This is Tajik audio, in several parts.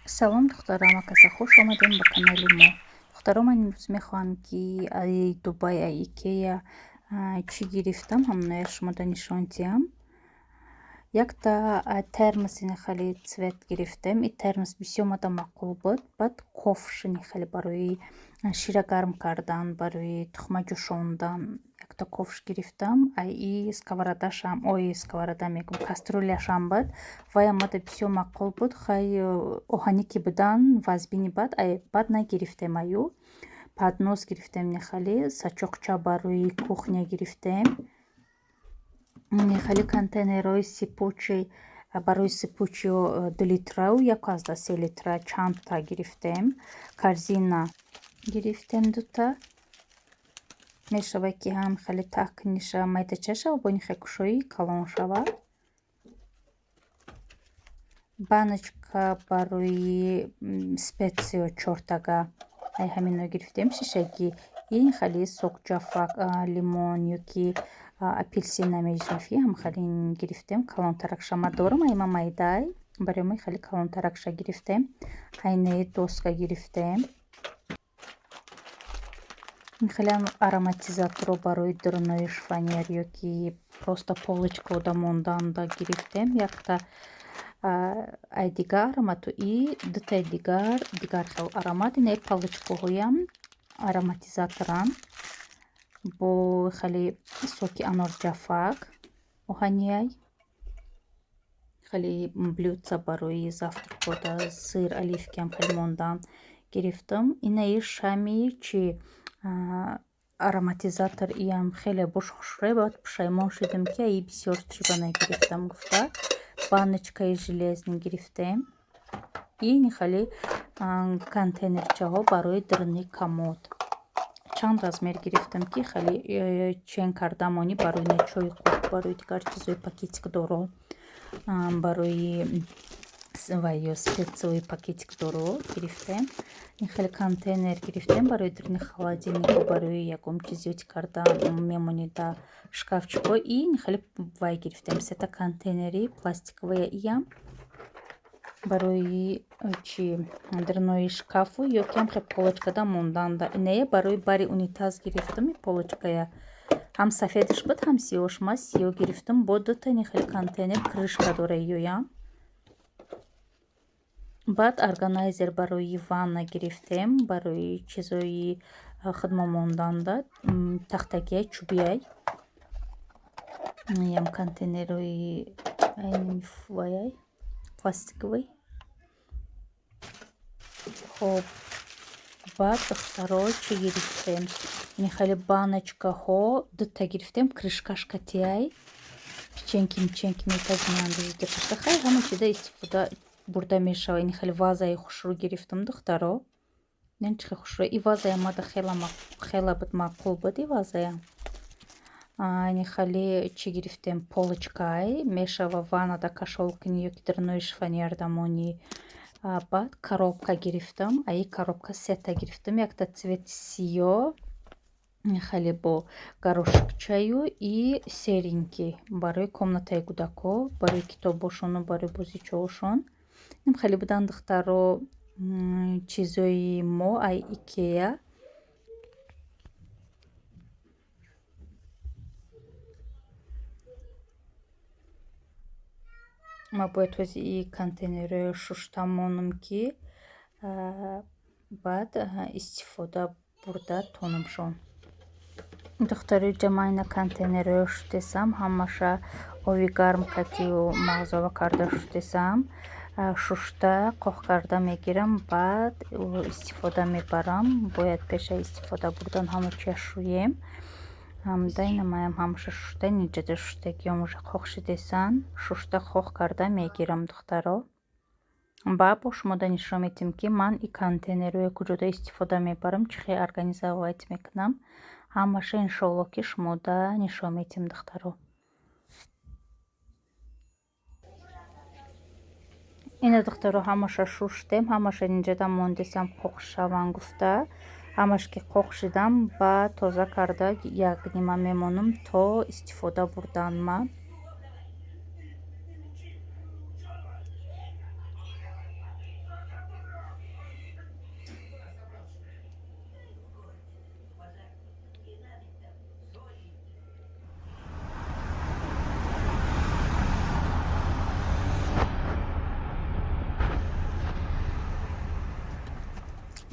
Салом, духтарам, акаса, хуш омадем ба канали мо. Духтаро, ман имрӯз мехоҳам, ки ай Дубай, ай Икея чӣ гирифтам, ҳамоная шумода нишон диҳам. Якта термос хеле цвет гирифтем. И термос бисёр мада маъқул буд. Баъд ковшини хеле барои шира гарм кардан, барои тухма ҷӯшондан якта ковш гирифтам. Ай и сковородашам, ой, сковорода мегӯм, кастрюляшам буд. Ваям мада бисёр маъқул буд. Хай, оҳанӣ ки будан вазбини бад, баъд нагирифтем аю. Поднос гирифтем, нехеле сачоқча барои кухня гирифтем. Нехеле контейнерҳои сыпучий, барои сыпучийҳо 2 литрау 1,3 литра чандта гирифтем. Корзина гирифтем дута. Мешавад, ки ҳам хеле таҳкниша майдача шава, бо нихе кушои калон шавад. Баночка барои специя чортага ай ҳамино гирифтем, шишагӣ. Ин хеле сок ҷафак, лимон ёки апелсин намежафӣ, ҳам хеле гирифтем. Калонтаракша ма дорам, ай ма майдай, барои мо хеле калонтаракша гирифтем. Айнаи доска гирифтем. Хеле ароматизаторо барои дурнои шифоньер ёки просто полочкода монданда гирифтем. Якта ай дигар аромату и дутаи дигар дигар хел аромат. Инаи палочкаҳоям ароматизаторанд, бо хеле соки анорҷафак оҳанияй. Хеле блюдца барои завтракода сыр, оливкиам хеле мондан гирифтам. Инаи шами чи ароматизатор, иам хеле буш хушрӯй. Баъд пушаймон шудем, ки аи бисёр чиба нагирифтам гуфта. Баночкаи железный гирифтем. Ин хеле контейнерчаҳо барои даруни комод чанд размер гирифтам, ки хеле чен карда монӣ, барои чойи қоқ, барои дигар чизҳои пакетикдоро, барои ва ё специои пакетикдоро гирифтем. Ин хеле контейнер гирифтем барои даруни холодильнику, барои ягон чиз зиёд карда мемонӣ да шкафчико. И хеле вай гирифтем, сета контейнери пластиковая, иям барои чи дарунои шкафу ёки ҳам хел полочкада монданда. Инае барои бари унитаз гирифтам. И полочкая ҳам сафедаш буд, ҳам сиёш, ма сиёҳ гирифтам. Бо дута ини хеле контейнер, крышка дора ёям. Баъд органайзер барои ванна гирифтем, барои чизои худмо монданда, тахтакия чӯбияй. Ям контейнерои ваяй пластиковый. Хоб, баъд, духтаро, чӣ гирифтем? Ини хеле баночкаҳо дута гирифтем, крышкаш катияй, печеньки миченьки метазимандозида. Хай, ҳама чиза истифода бурда мешавад. Ини хеле вазаи хушрӯ гирифтам, духтаро. Ин чӣ хел хушрӯ и вазая мада хела буд, маъқул буд и вазая. Ини хеле чӣ гирифтем, полочкай, мешава ваннада кашол кунӣ ёки дарунои шифоньерда монӣ. Баъд коробка гирифтам. Аи коробка сета гирифтам, якта цвети сиёҳ, хеле бо горошкчаю и серенький, барои комнатаи кӯдако, барои китобошону барои бозичаҳошон. Ин хеле буданд, духтаро, чизои мо ай Икея. Ма бояд ҳози и контейнерҳоро шушта монам, ки баъд истифода бурда тонамшон. Духтарои ҷамъ, контейнерҳоро шустесам, ҳамаша ови гарм катию мағзова карда шустесам. Шушта қоқ карда мегирам, баъд истифода мебарам. Бояд пеша истифода бурдан ҳама чия шӯем. Даинамаям ҳамаша шушта, ниҷада шуштагиём уже қоқ шидесан, шушта қоқ карда мегирам, духтаро. Ба бо шумода нишон медиҳем, ки ман и контейнерҳоро куҷода истифода мебарам, чӣ хел организовать мекунам ҳамаша. Иншоалло, ки шумода нишон медиҳем, духтаро. Ина, духтаро, ҳамаша шуштем, ҳамаша ниҷада мондесам қоқ шаванд гуфта. Ҳамаш ки қоқ шидам, ба тоза карда як нима мемонам то истифода бурдан ма.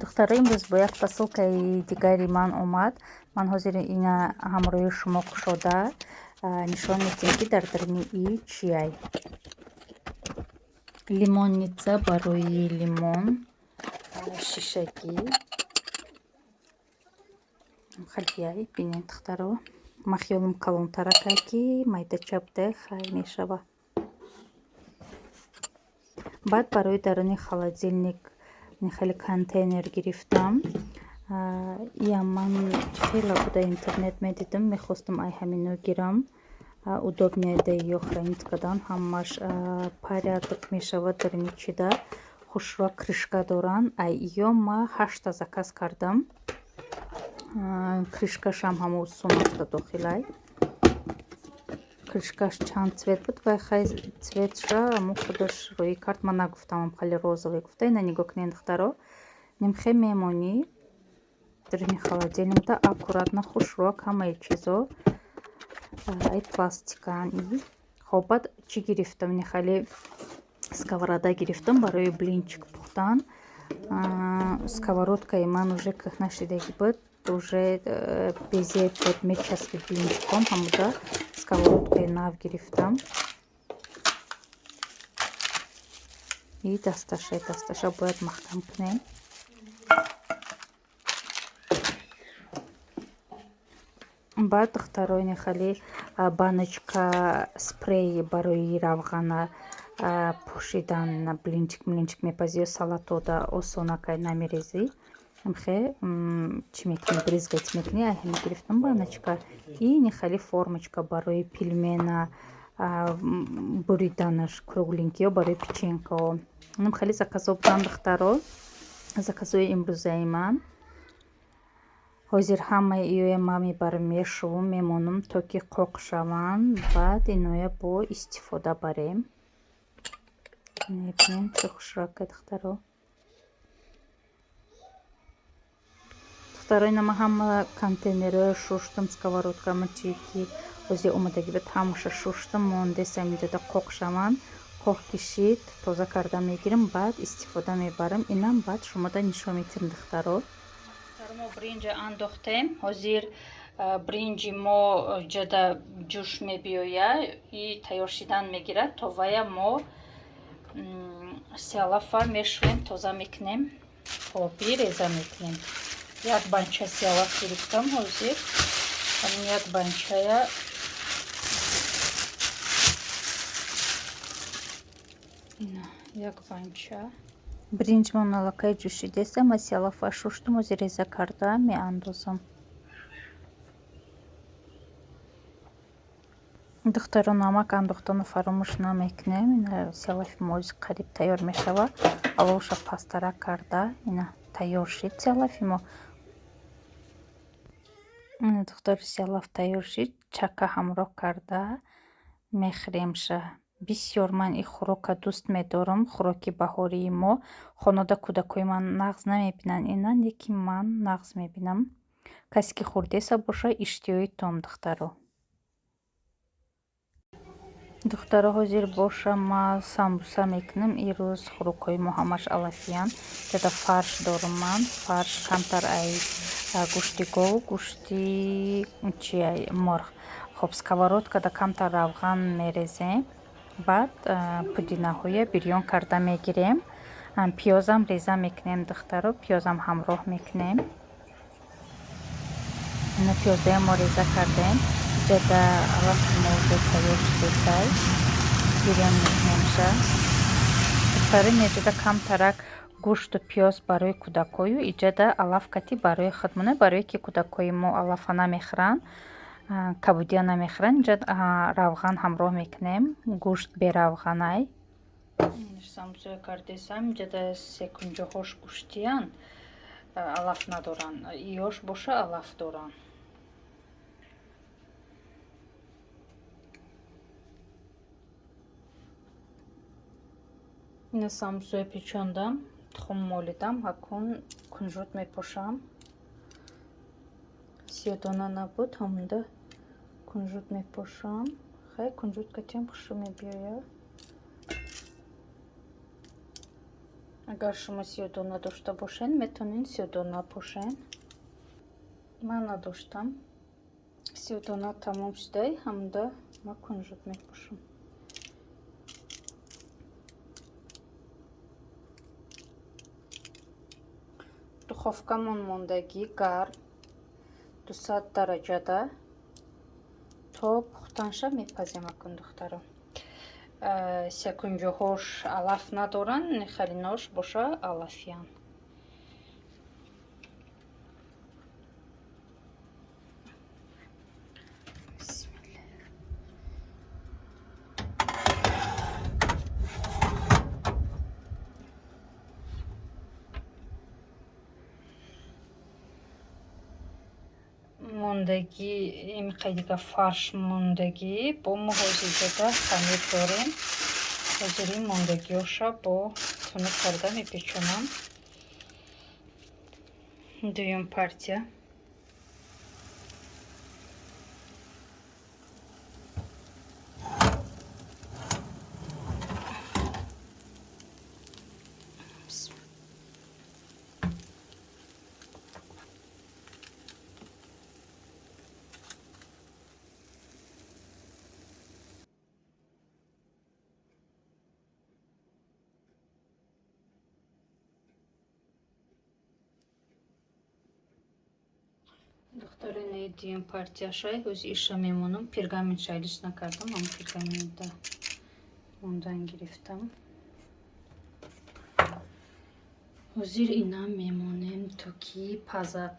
Духтаро, имрӯз бо як посылкаи дигари ман омад. Ман ҳозир ина ҳамроҳи шумо кушода нишон медиҳем, ки дар даруни и чиай. Лимонница барои лимон, шишагӣ халияй. Бинед, духтаро, ман хиёлам калонтаракай, ки майдача буда, хай мешава. Баъд барои даруни холодильник хеле контейнер гирифтам. Иам ман хеле буда интернет медидам, мехостам ай ҳамино гирам. Удобнее да ё хранить кардан, ҳамаш порядок мешавад даруни чида. Хушрӯа крышка доранд. Ай ё ма ҳашта заказ кардам. Крышкашам ҳамо сумашда дохилай. Крышкаш чанд цвет буд вай, хай, цветша ҳамо худаш рӯӣ кард, ман нагуфтам, хеле розовый гуфта. Ина нигоҳ кунед, духтаро, нимхе мемонӣ даруни холодильникда, аккуратно, хушрӯак, ҳамаи чизо ай пластикан. Хоб, баъд чӣ гирифтам? Ини хеле сковорода гирифтам барои блинчик пухтан. Сковородкаи ман уже кӯҳна шидагӣ буд, уже безеб буд, мечаспид блинчиком. Ҳамуда сковородкаи нав гирифтам. И дасташа бояд маҳкам кунем. Баъд, духтаро, ини хеле баночка спрей барои равғана пӯшидан. Блинчик млинчик мепазӣ ё салатода, осонакай намерезӣ, ҳамхе чӣ мекунӣ, брызгать мекунӣ. Ай ҳами гирифтам баночка. И ини хеле формочка барои пельмена буриданаш, кругленький, ё барои печенькао. Инам хеле заказо буданд, духтаро, заказои имрӯзаи ман. Ҳозир ҳамаи иёя ман мебарам, мешувам, мемонам, то ки қоқ шаванд, баъд иноя бо истифода барем. Мебинем, чӣ хушрӯака, духтаро. Духтаро, ина ман ҳама контейнерҳоя шуштам, сковородкама чи ки ҳозир омадагӣ буд, ҳамаша шуштам, мондесам инҷода қоқ шаванд. Қоқ кишид, тоза карда мегирам, баъд истифода мебарам. Инам баъд шумода нишон медиҳам, духтаро. Мо бринҷа андохтем. Ҳозир бринҷи мо ҷада ҷӯш мебиёяд и тайёр шидан мегирад, то вая мо сиалафа мешӯем, тоза мекунем, оби реза мекунем. Як банча сиалаф гирифтам. Ҳозир ҳамин як банчая ина, як банча. Бринҷмон аллакай ҷӯшидеста, ма сиалафа шуштум, ҳозир реза карда меандозам. Духтаро, намак андохтану фаромӯш намекунем. Ина сиалафи мо ҳозир қариб тайёр мешавад. Аловша пасттарак карда, ина тайёр шид сиалафи мо. Ина, духтаро, сиалаф тайёр шид, чака ҳамроҳ карда мехӯремша. Бисёр ман ин хӯрока дӯст медорам, хӯроки баҳории мо. Хонада кӯдакҳои ман нағз намебинанд ина, лекин ман нағз мебинам. Касе ки хӯрдеса боша, иштиҳои том, духтаро. Духтаро, ҳозир боша ма самбуса мекунам. Ирӯз хӯрокҳои мо ҳамаш алафиянд. Ҷада фарш дорам ман, фарш камтар ай гӯшти гов, гӯшти чи, мурғ. Хоб, сковородкада камтар равған мерезем, баъд пудинаҳоя бирён карда мегирем, пиёзам реза мекунем, духтаро, пиёзам ҳамроҳ мекунем. Ина пиёзаям мо реза кардем. Ҷада алафи мо уже тайёр шудесай, бирён мекунемша. Духтаро, иҷода камтарак гӯшту пиёз барои кӯдакҳою, иҷода алаф кати барои худмона, барое ки кӯдакҳои мо алафа намехӯранд, кабудия намехӯранд. Инҷа равған ҳамроҳ мекунем, гӯшт беравғанай. Самбусая кардесам, инҷада секунҷоҳош гӯштиянд, алаф надоранд, иёш боша алаф доранд. Ина самбусая печондам, тухм молидам, ҳакун кунжут мепошам. Сиёдона набуд, ҳамунда кунжут мепошам. Хай, кунжут катиам хушрӯ мебиёяд. Агар шумо сиёдона дошта бошед, метавонед сиёдона пӯшед. Ман надоштам. Сиёдона тамом шудай, ҳамда ма кунжут мепӯшам. Духовкамон мондагӣ гарм, 200 дараҷада то пухтанша мепазем акун, духтаро. Секунҷоҳош алаф надоранд, халинош боша алафиян. Мондагӣ имқай дига фарш мондагӣ, бо мо ҳозир хамир дорем. Ҳозир ин мондагиҳоша бо тунук карда мепечонам. Дуюм партия. Духтари, дуюм партияшай, ҳози иша мемонам. Пергамент шайлиш накардам, ам пергамента мондан гирифтам. Ҳозир ина мемонем, то ки пазад.